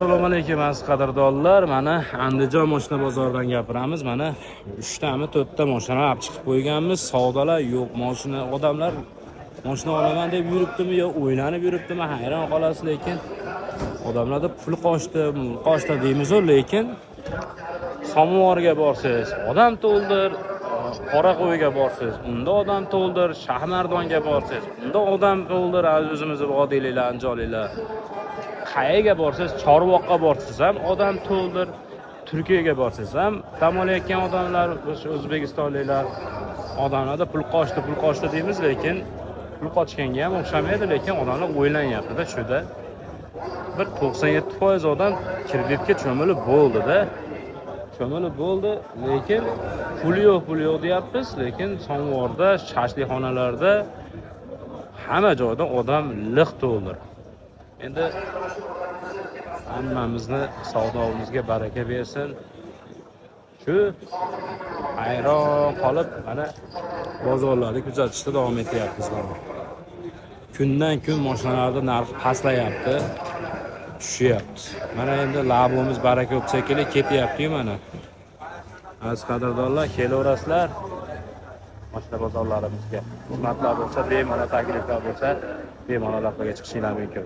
Assalomu alaykum, aziz qadrdonlar. Mana, Andijon moshina bozoridan gapiramiz. Mana, uchtami, to'rtta moshinani olib chiqib qo'yganmiz. Savdolar yo'q. Moshina, odamlar moshina olaman deb yuribdimi yo o'ylanib yuribdimi, hayron qolasiz, lekin odamlarda pul qochdi, mul qochdi deymiz-u, lekin Somovarga borsangiz, odam to'ldir, Qoraqo'yga borsangiz, unda odam to'ldir, Shahmardonga borsangiz, unda odam to'ldir, aziz o'zimizni vodiyliklar, andijonliklar. Qayerga borsangiz, Chorvoqqa borsangiz ham odam to'ldir, Turkiyaga borsangiz ham dam olayotgan odamlar, o'sha o'zbekistonliklar. Odamlarda pul qochdi, pul qochdi deymiz, lekin pul qochganga ham o'xshamaydi, lekin odamlar o'ylanyaptida shuda. Bir 97% odam kreditga cho'milib bo'ldida, cho'milib bo'ldi, lekin pul yo'q, pul yo'q deyapmiz, lekin Somovarda, shashlikxonalarda, hamma joyda odam liq to'ldir. Endi hammamizni savdomizga baraka bersin. Shu hayron qolib, mana, bozorlarni kuzatishda davom etyapmiz. Mana, kundan kun mashinalarni narxi pastlayapti, tushyapti. Mana, endi Labomiz baraka bo'lsa shekilli, ketyaptiyu. Mana, aziz qadrdonlar, kelaverasizlar mashina bozorlarimizga. Xizmatlar bo'lsa bemalol, takliflar bo'lsa bemalol aloqaga chiqishinglar mumkin.